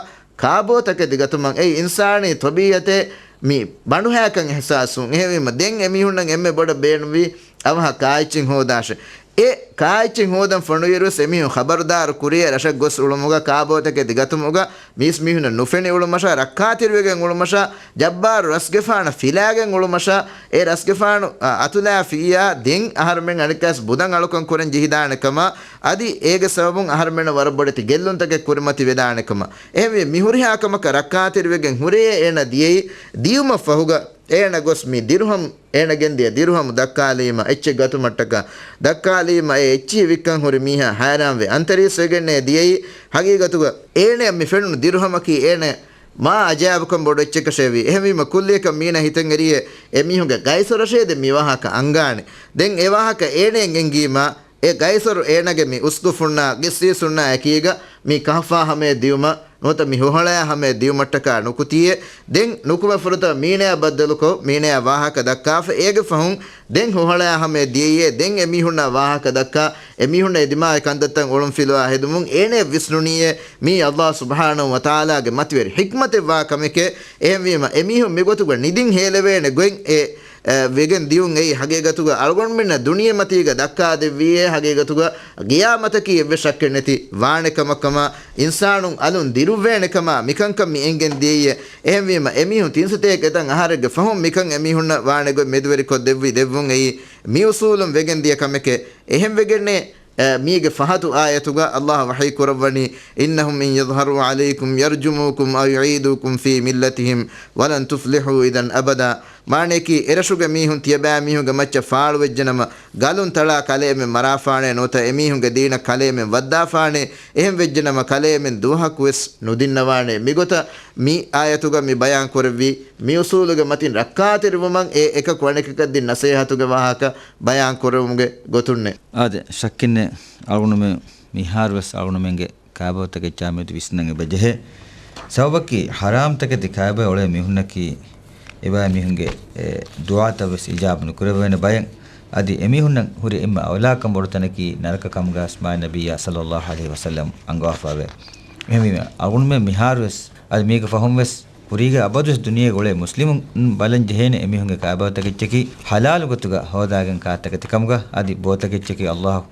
ކާބޯތަކެތި ގަތުމަށް އެއީ އިންސާނީ ތޮބީއަތެއް މި ބަނޑުހައިކަން އިޙްސާސްވުން. އެހެންވީމަ، ދެން އެމީހުންނަށް އެންމެ ބޮޑަށް ބޭނުންވީ އަވަހަށް ކާއެއްޗެއް ހޯދާށޭ. އެ ކާއެއްޗެއް ހޯދަން ފޮނުވިއިރުވެސް އެމީހުން ޚަބަރުދާރު ކުރިޔޭ ރަށަށް ގޮސް އުޅުމުގަ، ކާބޯތަކެތި ގަތުމުގަ، މީސްމީހުންނަށް ނުފެނި އުޅުމަށާ، ރައްކާތެރިވެގެން އުޅުމަށާ، ޖައްބާރު ރަސްގެފާނަށް ފިލާގެން އުޅުމަށާ، އެ ރަސްގެފާނު، އަ، އަތުލާފިއްޔާ ދެން އަހަރުމެން އަނެއްކާސް ބުދަން އަޅުކަން ކުރަން ޖެހިދާނެ ކަމަށް، އަދި އޭގެ ސަބަބުން އަހަރުމެންނަށް ވަރަށް ބޮޑެތި ގެއްލުންތަކެއް ކުރިމަތި ވެދާނެ ކަމަށް. އެހެންވެ، މިހުރިހާ ކަމަކަށް ރައްކާތެރިވެގެން ހުރެޔޭ އޭނަ ދިޔައީ. ދިޔުމަށްފަހުގަ އޭނަ ގޮސް މި ދިރުހަމް، އޭނަ ގެންދިޔަ ދިރުހަމު ދައްކާލީމަ، އެއްޗެއް ގަތުމަށްޓަކާ ދައްކާލީމަ، އެ އެއްޗިހި ވިއްކަން ހުރި މީހާ ހައިރާންވެ އަންތަރީސްވެގެންނޭ ދިޔައީ. ހަގީގަތުގަ އޭނަޔަށް މި ފެނުނު ދިރުހަމަކީ އޭނަ މާ އަޖާއިބުކަން ބޮޑު އެއްޗަކަށޭވީ. އެހެންވީމަ، ކުއްލިއަކަށް މީނަ ހިތަށް އެރިޔޭ އެމީހުންގެ ގައިސޮރަށޭ ދެން މި ވާހަކަ އަންގާނެ. ދެން އެ ވާހަކަ އޭނަޔަށް އެންގީމާ، އެ ގައިސޮރު އޭނަގެ މި އުސްގުފުންނާ ގިސްރީސުންނާ އެކީގަ މި ކަހަފާ ހަމަޔަށް ދިޔުމަށް ނުވަތަ މި ހޮހަޅަޔާ ހަމަޔަށް ދިޔުމަށްޓަކާ ނުކުތީއޭ. ދެން ނުކުމެ ފުރަތަމަ މީނަޔާ ބައްދަލުކޮށް، މީނަޔާ ވާހަކަ ދައްކާފަ، އޭގެ ފަހުން ދެން ހޮހަޅަޔާ ހަމަޔަށް ދިޔައީއޭ. ދެން އެމީހުންނާ ވާހަކަ ދައްކާ، އެމީހުންނަށް އެދިމާވި ކަންތައްތައް އޮޅުންފިލުވާ ހެދުމުން އޭނަޔަށް ވިސްނުނީއޭ، މީ ﷲ ސުބްޙާނަހޫ ވަތަޢާލާގެ މަތިވެރި ޙިކްމަތެއްވާ ކަމެކޭ. އެހެންވީމަ، އެމީހުން މިގޮތުގަ ނިދިން ހޭލެވޭނެ ގޮތް އެ އެ، ވެގެން ދިޔުން އެއީ ހަގީގަތުގަ އަޅުގަނޑުމެންނަށް ދުނިޔެމަތީގަ ދައްކާދެއްވީއޭ، ހަގީގަތުގަ ގިޔާމަތަކީ އެއްވެސް ޝައްކެއް ނެތި ވާނެ ކަމަށްކަމަށް، އިންސާނުން އަލުން ދިރުއްވޭނެ ކަމަށް މިކަންކަން މި އެނގެން ދިޔައީއޭ. އެހެންވީމަ، އެމީހުން ތިން ސަތޭކަ އެތަން އަހަރެއްގެ ފަހުން މިކަން އެމީހުންނަށް ވާނެ ގޮތް މެދުވެރިކޮށް ދެއްވި ދެއްވުން އެއީ މިއުސޫލުން ވެގެން ދިޔަ ކަމެކޭ. އެހެންވެގެންނޭ، އެ، މީގެ ފަހަތު އާޔަތުގަ ﷲ ވަޙީ ކުރައްވަނީ، إنهم إن يظهروا عليكم يرجموكم أو يعيدوكم في ملتهم ولن تفلحوا إذا أبدا. މާނަޔަކީ، އެރަށުގެ މީހުން ތިޔަބައިމީހުންގެ މައްޗަށް ފާޅުވެއްޖެނަމަ، ގަލުން ތަޅާ ކަލޭމެން މަރާފާނޭ ނުވަތަ އެމީހުންގެ ދީނަށް ކަލޭމެން ވައްދާފާނޭ، އެހެން ވެއްޖެނަމަ ކަލޭމެން ދުވަހަކުވެސް ނުދިންނަވާނޭ. މިގޮތަށް މި އާޔަތުގަ މި ބަޔާން ކުރެއްވީ، މި އުސޫލުގެ މަތިން ރައްކާތެރިވުމަށް އެ އެކަކު އަނެކަކަށް ދިން ނަސޭހަތުގެ ވާހަކަ ބަޔާން ކުރެވުމުގެ ގޮތުންނޭ. އާދެ، ޝައްކެއްނެތް، އަޅުގަނޑުމެން މިހާރުވެސް އަޅުގަނޑުމެންގެ ކައިބައޮތަކެއްޗާ މިއަދު ވިސްނަން އެބަ ޖެހޭ. ސަބަބަކީ، ޙަރާމްތަކެތި ކައިބައެއް އުޅޭ މީހުންނަކީ، އެބައިމީހުންގެ، އެ، ދުޢާތައް ވެސް އިޖާބަ ނުކުރެވޭނެ ބައެއް. އަދި އެމީހުންނަށް ހުރި އެންމެ އައުލާކަން ބޮޑު ތަނަކީ ނަރަކަ ކަމުގަ މާތް ނަބިއްޔާ ޞައްލައްލާހު ޢަލައިހި ވަސައްލަމް އަންގަވާފައިވޭ. އެހެންވީމަ، އަޅުގަނޑުމެން މިހާރުވެސް އަދި މީގެ ފަހުންވެސް ކުރީގަ އަބަދުވެސް ދުނިޔޭގަ އުޅޭ މުސްލިމުން ބަލަން ޖެހޭނެ އެމީހުންގެ ކައިބައޮތަކެއްޗަކީ ޙަލާލު ގޮތުގަ ހޯދާގެން ކާތަކެތިކަމުގަ އަދި ބޯތަކެއްޗަކީ ﷲ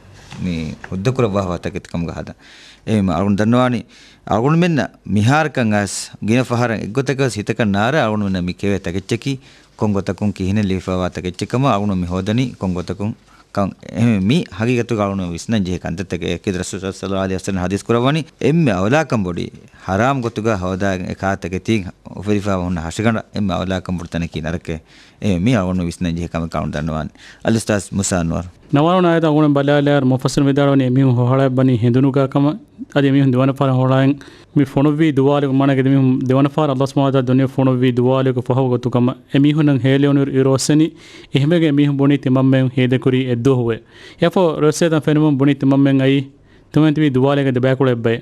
މި ހުއްދަކުރައްވާފަ ތަކެތިކަމުގަ ހަދާ. އެހެންވީމަ އަޅުގަނޑު ދަންނަވާނީ އަޅުގަނޑުމެންނަށް މިހާރަކަށް އައިސް ގިނަ ފަހަރަށް އެއްގޮތަކަށް ވެސް ހިތަކަށް ނާރާ އަޅުގަނޑުމެންނަށް މި ކެވޭ ތަކެއްޗަކީ ކޮން ގޮތަކުން ކިހިނެއް ލިބިފައިވާ ތަކެއްޗެއް ކަމަށް އަޅުގަނޑު މި ހޯދަނީ ކޮން ގޮތަކުން ކަން. އެހެން މި ހަގީގަތުގަ އަޅުގަނޑު ވިސްނަން ޖެހޭ ކަންތައްތަކެއް. އެކީ ރަސޫލު ޞައްލައްލާހު ޢަލައިހި ވަސައްލަމް ޙަދީޘް ކުރައްވަނީ އެންމެ އައުލާކަން ބޮޑީ ޙަރާމް ގޮތުގަ ހޯދާގެން އެ ކާ ތަކެތީން އުފެދިފައިވާ ހުންނަ ހަށިގަނޑަށް އެންމެ އައުލާކަން ބޮޑު ތަނަކީ ނަރަކައޭ. އެ މީ އަޅުގަނޑު ވިސްނަން ޖެހޭ ކަމެއް ކަމަށް ދަންނަވާނެ. އަލްއުސްތާޛް މޫސާ އަންވަރު. ނަވާރުން އާޔަތަށް އަޅުގަނޑު ބަލާލާއިރު، މުފައްސިރު ވިދާޅުވަނީ އެމީހުން ހޮހަޅައަށް ވަނީ ހެނދުނުގަ ކަމަށް، އަދި އެމީހުން ދެވަނަ ފަހަރަށް ހޮހަޅައިން މި ފޮނުއްވީ ދުވާލެއް މާނައަކީ އެމީހުން ދެވަނަ ފަހަރަށް ﷲ ސުބްޙާނަހޫ ވަތަޢާލާ ދުނިޔެ ފޮނުއްވީ ދުވާލެއްގެ ފަހު ގޮތު ކަމަށް. އެމީހުންނަށް ހޭލެވުނުއިރު އިރު އޮއްސެނީ އެހެންވެގެން އެމީހުން ބުނީ ތިމަންމެން ހޭދަކުރީ އެއްދުވަހުވޭ. އެއަށްފަހު ރަސްއެތަން ފެނުމުން ބުނީ ތިމަންމެން އައީ ތިމަންމެން ތިބީ ދުވާލެއްގަ ދެބަޔަކުޅަ އެއްބައޭ.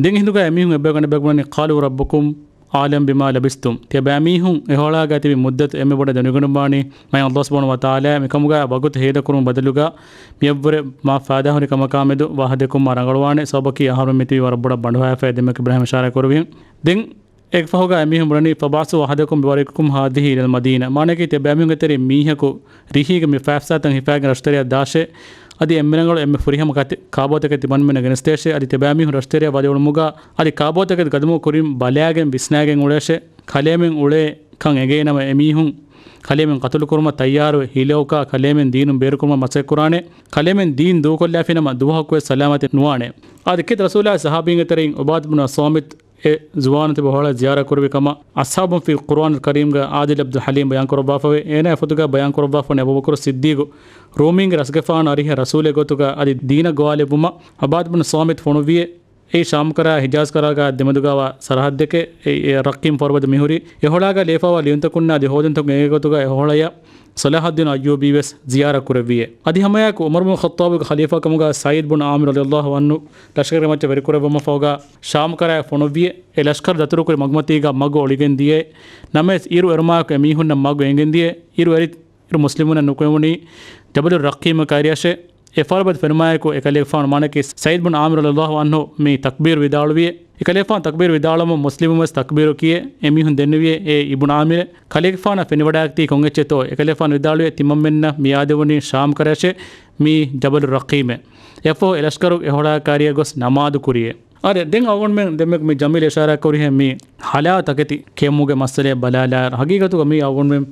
ދެން އެހިނދުގަ އެމީހުން އެއްބަޔަކު އަނެއްބަޔަކު ބުނަނީ، قَالُوا رَبُّكُمْ أَعْلَمُ بِمَا لَبِثْتُمْ. ތިޔަބައިމީހުން އެ ހޮޅާގަ ތިބި މުއްދަތު އެންމެ ބޮޑަށް ދެނެގަންނަވާނީ މާތް ﷲ ސުބްޙާނަހޫ ވަތަޢާލާ. މިކަމުގަ ވަގުތު ހޭދަކުރުމުގެ ބަދަލުގަ މިއަށްވުރެ މާ ފައިދާހުރި ކަމަކާމެދު ވާހަކަދެއްކުމާ ރަނގަޅުވާނެ. ސަބަބަކީ އަހަރުމެން މިތިބީ ވަރަށް ބޮޑަށް ބަނޑުހައިފައި. ދެންމެ އިބްރާހީމް އިޝާރާތް ކުރެއްވިހެން. ދެން އޭގެ ފަހުގަ އެމީހުން ބުނަނީ، "فابعثوا أحدكم بورقكم هذه إلى المدينة." މާނައަކީ، ތިޔަބައިމީހުންގެ ތެރެއިން މީހަކު ރިހީގެ މި ފައިފަސާތައް ހިފައިގެން ރަށުތެރެއަށް ދާށޭ. އަދި އެންމެ ރަނގަޅު އެންމެ ފުރިހަމަ ކަތި ކާބޯތަކެއް ތިމަންމެންނަށް ގެނެސްދޭށޭ. އަދި ތިޔަބައިމީހުން ރަށުތެރެއަށް ވަދެވުމުގަ އަދި ކާބޯތަކެތި ގަދަމު ކުރިން ބަލާގެން ވިސްނާގެން އުޅޭށޭ. ކަލޭމެން އުޅޭ ކަން އެނގޭނަމަ އެމީހުން ކަލޭމެން ޤަތުލުކުރުމަށް ތައްޔާރުވެ ހިލައުކާ ކަލޭމެން ދީނުން ބޭރުކުރުމަށް މަސައްކަތްކުރާނެ. ކަލޭމެން ދީން ދޫކޮށްލާފިނަމަ ދުވަހަކުވެސް ސަލާމަތެއް ނުވާނެ. އާދެ، ކީރިތި ރަސޫލާ ޞަޙާބީންގެ ތެރެއިން ޢުބާދަ ބިން ޞާމިތު އެ ޒުވާނު ތިބި ހޮޅަށް ޒިޔާރަތް ކުރެއްވި ކަމަށް އަޞްޙާބުން ފީ ޤުރުއާނުލް ކަރީމްގަ ޢާދިލް ޢަބްދުލް ޙަލީމް ބަޔާން ކުރައްވާފަވޭ. އޭނާ އެފޮތުގަ ބަޔާން ކުރައްވާފަވަނީ އަބޫބަކުރު ޞިއްދީޤު ރޫމީންގެ ރަސްގެފާނު އަރިހަށް ރަސޫލެއް ގޮތުގަ އަދި ދީނަށް ގޮވާލެއްވުމަށް ޢުބާދަ ބިން ޞާމިތު ފޮނުއްވިއޭ. އެއީ ޝާމްކަރާ ހިޖާޒްކަރާގާ ދެމެދުގާވާ ސަރަޙައްދެކޭ. އެ، އެ ރައްޤީމް ފަރުބަދަ މިހުރީ. އެ ހޮޅާގާ ލިޔެފައިވާ ލިޔުންތަކުންނާ އަދި ހޯދުންތަކުން އެނގޭ ގޮތުގަ އެ ހޮޅަޔަށް ޞަލާޙައްދީން އައްޔޫބީ ވެސް ޒިޔާރަތް ކުރެއްވިއޭ. އަދި ހަމައެއާއެކު ޢުމަރު ބިން ޚައްޠާބުގެ ޚަލީފާކަމުގަ ސަޢީދު ބިން ޢާމިރު ރަޟިޔަﷲ ޢަންހު ލަޝްކަރެއްގެ މައްޗަށް ވެރިކުރެއްވުމަށް ފަހުގަ ޝާމްކަރާއަށް ފޮނުއްވިއޭ. އެ ލަޝްކަރު ދަތުރުކުރި މަގުމަތީގަ މަގު އޮޅިގެން ދިޔައޭ. ނަމަވެސް އިރު އެރުމާއެކު އެމީހުންނަށް މަގު އެނގެން ދިޔައޭ. އިރު އެރި އިރު މުސްލިމުންނަށް ނުކުމެވުނީ ޖަބަލު ރަޤީމް ކައިރިއަށޭ. އެ ފަރުބަދަ ފެނުމާއެކު އެކަލޭގެފާނު މާނައަކީ ސަޢީދު ބިން ޢާމިރު ރަޟިޔަﷲ ޢަންހު މި ތަކްބީރު ވިދާޅުވިއޭ. އެކަލޭގެފާނު ތަކްބީރު ވިދާޅުވުމުން މުސްލިމުން ވެސް ތަކްބީރު ކިޔޭ. އެމީހުން ދެންނެވިއޭ، އޭ އިބްނު ޢާމިރޭ، ކަލޭގެފާނަށް ފެނިވަޑައިގަތީ ކޮން އެއްޗެއްތޯ؟ އެކަލޭގެފާނު ވިދާޅުވިއޭ، ތިމަންމެންނަށް މި އާދެވުނީ ޝާމް ކަރަށޭ، މީ ޖަބަލު ރަޤީމޭ. އެއަށްފަހު އެ ލަޝްކަރު އެ ހޮޅާ ކައިރިއަށް ގޮސް ނަމާދު ކުރިއޭ. އާދެ، ދެން އަޅުގަނޑުމެން ދެންމެ މި ޖަމީލް އިޝާރާތް ކުރިހެން މި ޙަލާލު ތަކެތި ކެއުމުގެ މައްސަލައެއް ބަލާލާއިރު، ޙަޤީޤަތުގަ މީ އަޅުގަނޑުމެން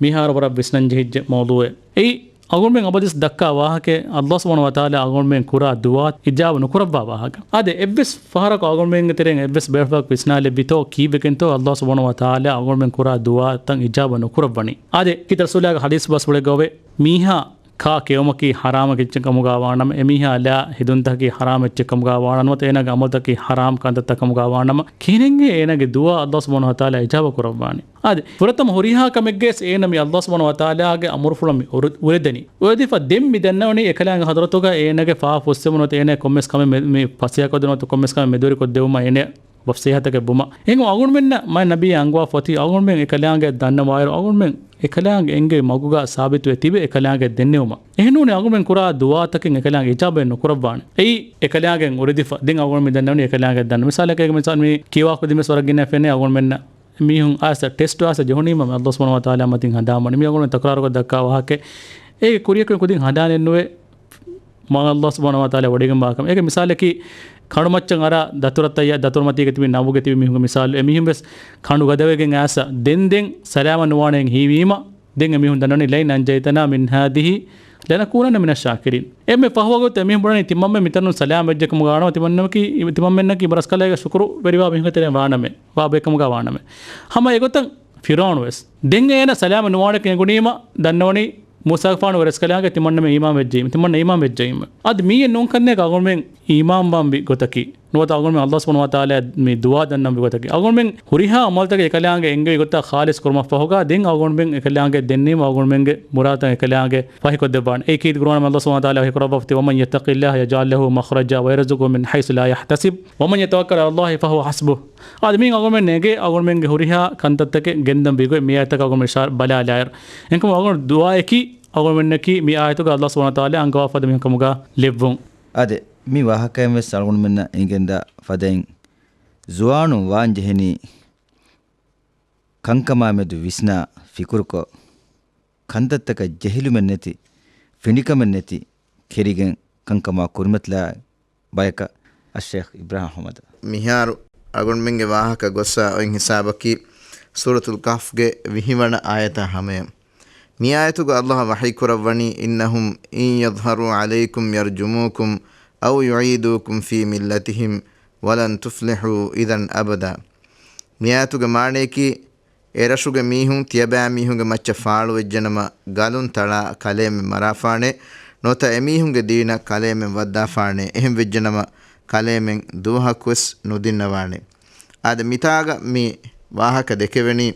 މިހާރު ވަރަށް ވިސްނަން ޖެހިއްޖެ މައުޟޫޢެއް. އެއީ، އަޅުގަނޑުމެން އަބަދުވެސް ދައްކާ ވާހަކައެއް، ﷲ ސުބްޙާނަހޫ ވަތަޢާލާ އަޅުގަނޑުމެން ކުރާ ދުޢާ އިޖާބަ ނުކުރައްވާ ވާހަކަ. އާދެ، އެއްވެސް ފަހަރަކު އަޅުގަނޑުމެންގެ ތެރެއިން އެއްވެސް ބޭފުޅަކު ވިސްނާލެއްވިތޯ، ކީއްވެގެންތޯ ﷲ ސުބްޙާނަހޫ ވަތަޢާލާ އަޅުގަނޑުމެން ކުރާ ދުޢާތައް އިޖާބަ ނުކުރައްވަނީ؟ އާދެ، ކީރިތި ރަސޫލާގެ ޙަދީޘްފުޅެއްގަ އޮވޭ، މީހާ ކާ ކެއުމަކީ ޙަރާމު އެއްޗެއް ކަމުގާ ވާނަމަ، އެމީހާ ލާ ހެދުންތަކަކީ ޙަރާމު އެއްޗެއް ކަމުގާ ވާނަމަ، ނުވަތަ އޭނާގެ ޢަމަލުތަކީ ޙަރާމް ކަންތައްތައް ކަމުގާ ވާނަމަ، ކިހިނެއްހޭ އޭނާގެ ދުޢާ ﷲ ސުބްޙާނަހޫ ވަތަޢާލާ އިޖާބަ ކުރައްވާނީ؟ އާދެ، ފުރަތަމަ ހުރިހާ ކަމެއްގައި އޭނަ މި ﷲ ސުބްޙާނަހޫ ވަތަޢާލާގެ އަމުރުފުޅަށް މި އުރެ-، އުރެދެނީ. އުރެދިފަ ދެން މި ދަންނަވަނީ އެކަލާނގެ ޙަޟްރަތުގަ އޭނާގެ ފާފަ ފުއްސެވުމަށް ނުވަތަ އޭނާ ކޮންމެސް ކަމެއް މެ-، މި ފަސޭހަކޮށްދިނުމަށް ނުވަތަ ކޮންމެސް ކަމެއް މެދުވެރިކޮށްދެވުމަށް އޭނާ ވަސީހަތަކެއް ބުމަށް. އެހެން އަޅުގަނޑުމެންނަށް މާތް ނަބީ އަންގަވާ ފޮތީ އަޅުގަނޑުމެން އެކަލާނގެ ދަންނަވާއިރު، އަޅުގަނޑުމެން އެކަލާނގެ އެންގެވި މަގުގަ ސާބިތުވެ ތިބެ އެކަލާނގެ ދެންނެވުމަށް. އެހެންނޫނީ އަޅުގަނޑުމެން ކުރާ ދުޢާތަކެއް އެކަލާނގެ އިޖާބައެއް ނުކުރައްވާނެ. އެއީ އެކަލާނގެ އުރެދިފަ. ދެން އަޅުގަނޑުމެން ދަންނަވަނީ އެކަލާނގެ ދަންނަވަނީ. މިސާލަކަށް އޭގެ މިސާލު މި ކިޔުވާ ކުދިން ވެސް ވަރަށް ގިނަ ފެނޭ އަޅުގަނޑުމެންނަށް. މީހުން އާސަ ޓެސްޓް އާސަ ޖެހުނީމަ ﷲ ސުބްޙާނަހޫ ވަތަޢާލާ މަތިން ހަނދާންވަނީ. މީ އަޅުގަނޑުމެން ތަކުރާރުކޮށް ދައްކާ ވާހަކައެއް. އޭގެ ކުރިއަކުން ކުދިން ހަނދާނެއް ނުވޭ. މާ ﷲ ސުބްޙާނަހޫ ވަތަޢާލާ ވޮޑިގެންވާ ކަމެއް. އޭގެ މިސާލަކީ، ކަނޑުމައްޗަށް އަރާ ދަތުރަށް ތައްޔާ-، ދަތުރުމަތީގަ ތިބި ނަވުގެ ތިބި މީހުންގެ މިސާލު. އެމީހުން ވެސް ކަނޑު ގަދަވެގެން އައިސް ދެން ދެން ސަލާމަތް ނުވާނެ ހީވީމަ، ދެން އެމީހުން ދަންނަވަނީ، لئن أنجيتنا من هذه لنكونن من الشاكرين. އެންމެ ފަހު ވަގުތު އެމީހުން ބުނަނީ، ތިމަންމެން މިތަނުން ސަލާމަތް ވެއްޖެ ކަމުގަ ވާނަމަ، ތިމަންނަމަކީ، ތިމަންމެންނަކީ އިބަރަސްކަލޭގެ ޝުކުރުވެރިވާ މީހުންގެ ތެރެއިން ވާނަމޭ، ވާ ބައެއް ކަމުގަ ވާނަމޭ. ހަމަ އެގޮތަށް ފިރުޢައުނު ވެސް. ދެން އޭނަ ސަލާމަތް ނުވާނެކަން އެނގުނީމަ، ދަންނަވަނީ މޫސާގެފާނު އިބަރަސްކަލާގެ ތިމަންނަމެން އީމާން ވެއްޖެއީމަ، ތިމަންނަ އީމާން ވެއްޖެއީމަ. އަދި މިއީ ނޫންކަންނޭ އަޅުގަނޑުމެން އީމާންވާންވި ގޮތަކީ. ނުވަތަ އަޅުގަނޑުމެން ﷲ ސުބްޙާނަހޫ ވަތަޢާލާ މި ދުޢާ ދަންނަވި ގޮތަކީ. އަޅުގަނޑުމެން ހުރިހާ ޢަމަލުތަކެއް އެކަލާނގެ އެންގެވި ގޮތަށް ޚާލިޞް ކުރުމަށް ފަހުގަ، ދެން އަޅުގަނޑުމެން އެކަލާނގެ ދެންނީމަ އަޅުގަނޑުމެންގެ މުރާދުތައް އެކަލާނގެ ފަހިކޮށްދެއްވާނެ. އެއީ ކީރިތި ޤުރުއާނު ﷲ ސުބްޙާނަހޫ ވަތަޢާލާ ވަޙީކުރައްވާފަ، ومن يتق الله يجعل له مخرجا ويرزقه من حيث لا يحتسب ومن يتوكل على الله فهو حسبه. އާދެ، މީން އަޅުގަނޑުމެން ނޭނގޭ އަޅުގަނޑުމެންގެ ހުރިހާ ކަންތައްތަކެއް ގެންދަން ވީގޮތް މި އާޔަތަކަށް އަޅުގަނޑުމެން އިޝާރަ ބަލާލާއިރު. އެހެންކަމުން އަޅުގަނޑު ދުޢާއަކީ އަޅުގަނޑުމެންނަކީ މި އާޔަތުގަ ﷲ ސުބްޙާނަހޫ ވަތަޢާލާ އަންގަވާފަދަ މީހުން ކަމުގަ ލެއްވުން. އާދެ، މި ވާހަކައިން ވެސް އަޅުގަނޑުމެންނަށް އެނގެންދާ ފަދައިން، ޒުވާނުން ވާން ޖެހެނީ ކަންކަމާ މެދު ވިސްނާ ފިކުރުކޮށް، ކަންތައްތަކަށް ޖެހިލުމެއް ނެތި، ފިނޑިކަމެއް ނެތި، ކެރިގެން ކަންކަމާ ކުރިމަތިލާ ބަޔަކަށް އައްޝޭޚް އިބްރާހިމް އަޙްމަދު. މިހާރު އަޅުގަނޑުމެންގެ ވާހަކަ ގޮއްސަ އޮތް ހިސާބަކީ، ސޫރަތުލް ކަހްފްގެ ވިހިވަނަ އާޔަތާ ހަމަޔަށް. މި އާޔަތުގަ ﷲ ވަޙީ ކުރައްވަނީ، إنهم إن يظهروا عليكم يرجموكم أو يعيدوكم في ملتهم ولن تفلحوا إذا أبدا. މި އާޔަތުގެ މާނަޔަކީ، އެ ރަށުގެ މީހުން ތިޔަބައިމީހުންގެ މައްޗަށް ފާޅުވެއްޖެނަމަ، ގަލުން ތަޅާ ކަލޭމެން މަރާފާނެ، ނުވަތަ އެމީހުންގެ ދީނަށް ކަލޭމެން ވައްދާފާނެ، އެހެން ވެއްޖެނަމަ، ކަލޭމެން ދުވަހަކުވެސް ނުދިންނަވާނެ. އާދެ، މިތާގަ މި ވާހަކަ ދެކެވެނީ،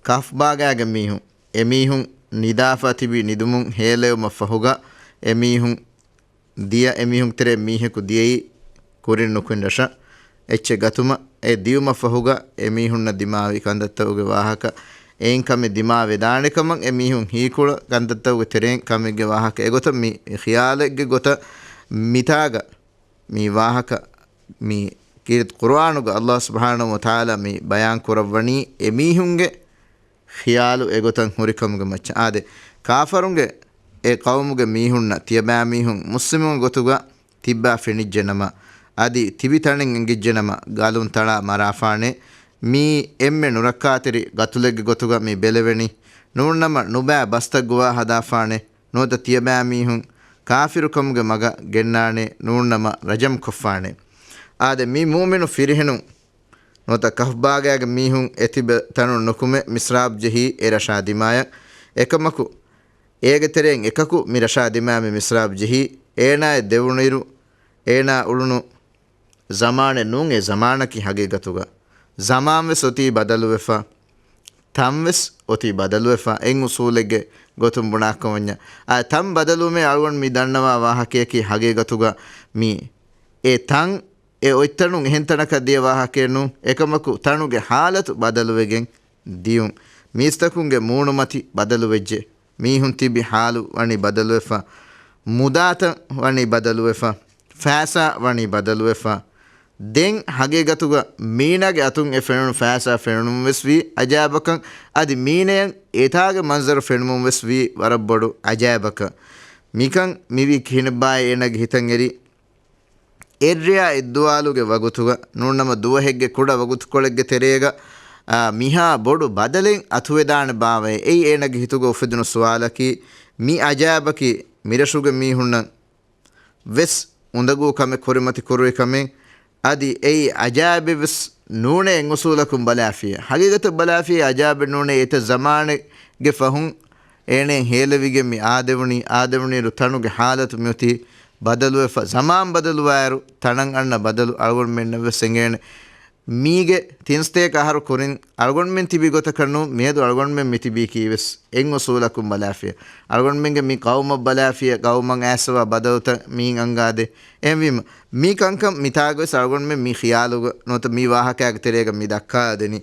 ކަހްފް ބާގާގެ މީހުން، އެމީހުން ނިދާފަ ތިބި ނިދުމުން ހޭލެވުމަށް ފަހުގަ، އެމީހުން ދިޔަ އެމީހުން ތެރޭ މީހަކު ދިޔައީ ކުރިން ނުކުތް ރަށަށް އެއްޗެއް ގަތުމަށް. އެ ދިޔުމަށް ފަހުގަ އެމީހުންނަށް ދިމާވި ކަންތައްތަކުގެ ވާހަކަ، އެއިން ކަމެއް ދިމާވެދާނެ ކަމަށް އެމީހުން ހީކުޅަ ކަންތައްތަކުގެ ތެރެއިން ކަމެއްގެ ވާހަކަ. އެގޮތަށް މި ޚިޔާލެއްގެ ގޮތަށް މިތާގަ މި ވާހަކަ މި އިރަދު ޤުރުއާނުގަ ﷲ ސުބްޙާނަހޫ ވަތަޢާލާ މި ބަޔާން ކުރައްވަނީ އެމީހުންގެ ޚިޔާލު އެގޮތަށް ހުރިކަމުގެ މައްޗަށް. އާދެ، ކާފަރުންގެ އެ ޤައުމުގެ މީހުންނަށް ތިޔަބައިމީހުން މުސްލިމުންގެ ގޮތުގަ ތިއްބާ ފެނިއްޖެނަމަ، އަދި ތިބި ތަނެއް އެނގިއްޖެނަމަ، ގަލުން ތަޅާ މަރާފާނެ. މީ އެންމެ ނުރައްކާތެރި ގަތުލެއްގެ ގޮތުގަ މި ބެލެވެނީ. ނޫންނަމަ ނުބައި ބަސްތައް ގޮވާ ހަދާފާނެ. ނުވަތަ ތިޔަބައިމީހުން ކާފިރުކަމުގެ މަގަށް ގެންނާނެ. ނޫންނަމަ ރަޖަމް ކޮށްފާނެ. އާދެ، މި މުއުމިނު ފިރިހެނުން ނުވަތަ ކަހްފް ބާގާގެ މީހުން އެތިބެ ތަނުން ނުކުމެ މިސްރާބް ޖެހީ އެ ރަށާ ދިމާޔަށް. އެކަމަކު، އޭގެ ތެރެއިން އެކަކު މި ރަށާ ދިމާ މި މިސްރާބް ޖެހީ، އޭނާއަށް ދެވުނުއިރު، އޭނާ އުޅުނު ޒަމާނެއް ނޫން އެ ޒަމާނަކީ ހަގީގަތުގަ. ޒަމާން ވެސް އޮތީ ބަދަލުވެފަ، ތަން ވެސް އޮތީ ބަދަލުވެފަ. އެއް އުސޫލެއްގެ ގޮތުން ބުނާކަމަންޏާ، އާ، ތަން ބަދަލުވުމޭ އަޅުގަނޑު މި ދަންނަވާ ވާހަކަޔަކީ ހަގީގަތުގަ މި އެ ތަން އެ އޮތްތަނުން އެހެން ތަނަކަށް ދިޔަ ވާހަކައެއް ނޫން. އެކަމަކު، ތަނުގެ ހާލަތު ބަދަލުވެގެން ދިޔުން. މީސްތަކުންގެ މޫނުމަތި ބަދަލުވެއްޖެ. މީހުން ތިބި ހާލު ވަނީ ބަދަލުވެފަ. މުދާތައް ވަނީ ބަދަލުވެފަ. ފައިސާ ވަނީ ބަދަލުވެފަ. ދެން ހަގީގަތުގަ މީނާގެ އަތުން އެ ފެނުނު ފައިސާ ފެނުނުން ވެސް ވީ އަޖާއިބަކަށް. އަދި މީނަޔަށް އެތާގެ މަންޒަރު ފެނުމުން ވެސް ވީ ވަރަށް ބޮޑު އަޖާއިބަކަށް. މިކަން މިވީ ކިހިނެއްބާއޭ އޭނާގެ ހިތަށް އެރި. އެއްރެޔާ އެއްދުވާލުގެ ވަގުތުގަ ނޫންނަމަ ދުވަހެއްގެ ކުޑަ ވަގުތުކޮޅެއްގެ ތެރޭގަ، އާ، މިހާ ބޮޑު ބަދަލެއް އަތުވެދާނެ ބާވައޭ؟ އެއީ އޭނާގެ ހިތުގަ އުފެދުނު ސުވާލަކީ. މި އަޖާއިބަކީ މިރަށުގެ މީހުންނަށް ވެސް އުނދަގޫ ކަމެއް ކުރިމަތި ކުރުވި ކަމެއް. އަދި އެއީ އަޖާއިބެއް ވެސް ނޫނޭ އެއް އުސޫލަކުން ބަލާފިޔޭ. ހަގީގަތަށް ބަލާފިޔޭ އަޖާއިބެއް ނޫނޭ. އެތައް ޒަމާނެއްގެ ފަހުން އޭނައަށް ހޭލެވިގެން މި އާދެވުނީ، އާދެވުނީރު ތަނުގެ ހާލަތު މިއޮތީ ބަދަލުވެފަ. ޒަމާން ބަދަލުވާއިރު ތަނަށް އަންނަ ބަދަލު އަޅުގަނޑުމެންނަށް ވެސް އެނގޭނެ. މީގެ ތިންސަތޭކަ އަހަރު ކުރިން އަޅުގަނޑުމެން ތިބި ގޮތަކަށް ނޫން، މިއަދު އަޅުގަނޑުމެން މިތިބީކީ ވެސް އެއް އުސޫލަކުން ބަލާފިޔަ. އަޅުގަނޑުމެންގެ މި ޤައުމަށް ބަލާފިޔަ، ޤައުމަށް އައިސްފަވާ ބަދަލުތައް މީން އަންގާދޭ. އެހެންވީމަ، މި ކަންކަން މިތާގަވެސް އަޅުގަނޑުމެން މި ޚިޔާލުގަ ނުވަތަ މި ވާހަކައިގެ ތެރޭގަ މި ދައްކާދެނީ.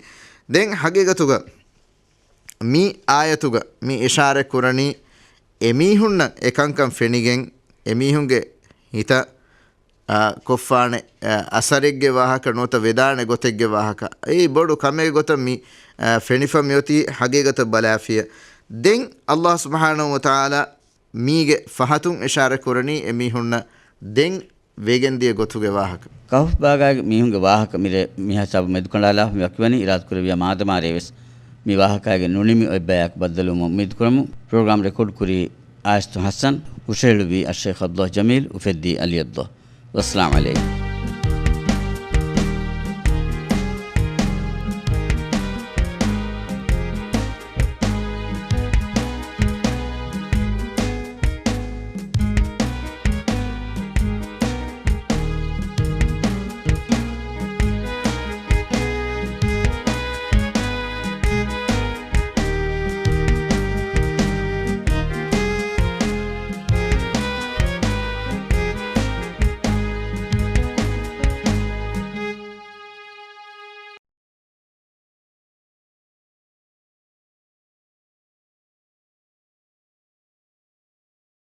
ދެން ހަގީގަތުގަ މި އާޔަތުގަ މި އިޝާރަތް ކުރަނީ، އެމީހުންނަށް އެ ކަންކަން ފެނިގެން، އެމީހުންގެ ހިތަށް، އާ، ކޮށްފާނެ، އާ، އަސަރެއްގެ ވާހަކަ ނުވަތަ ވެދާނެ ގޮތެއްގެ ވާހަކަ. އެއީ ބޮޑު ކަމެއް ގޮތަށް މި، އާ، ފެނިފަ މިއޮތީ ހަގީގަތަށް ބަލާފިޔަ. ދެން ﷲ ސުބްޙާނަހޫ ވަތަޢާލާ މީގެ ފަހަތުން އިޝާރަތް ކުރަނީ އެމީހުންނަށް ދެން ވެގެންދިޔަ ގޮތުގެ ވާހަކަ. ކަހުފް ބާގާގެ މީހުންގެ ވާހަކަ މިރޭ މިހިސާބު މެދުކަނޑާލާފަ މި ވަކިވަނީ، އިރާދަކުރެއްވިޔާ މާދަމާ ރޭވެސް މި ވާހަކައިގެ ނުނިމި އޮތް ބަޔާކު ބައްދަލުވުމަށް އުއްމީދުކުރަމު. ޕްރޮގްރާމް ރެކޯޑް ކުރީ އާސްތު ހަސަން، ހުށަހެޅުއްވީ އައްޝޭޚް ޢަބްދުﷲ ޖަމީލް، އުފެއްދީ ޢަލީ ޢަބްދުﷲ. ވައްސަލާމް ޢަލައިކުމް.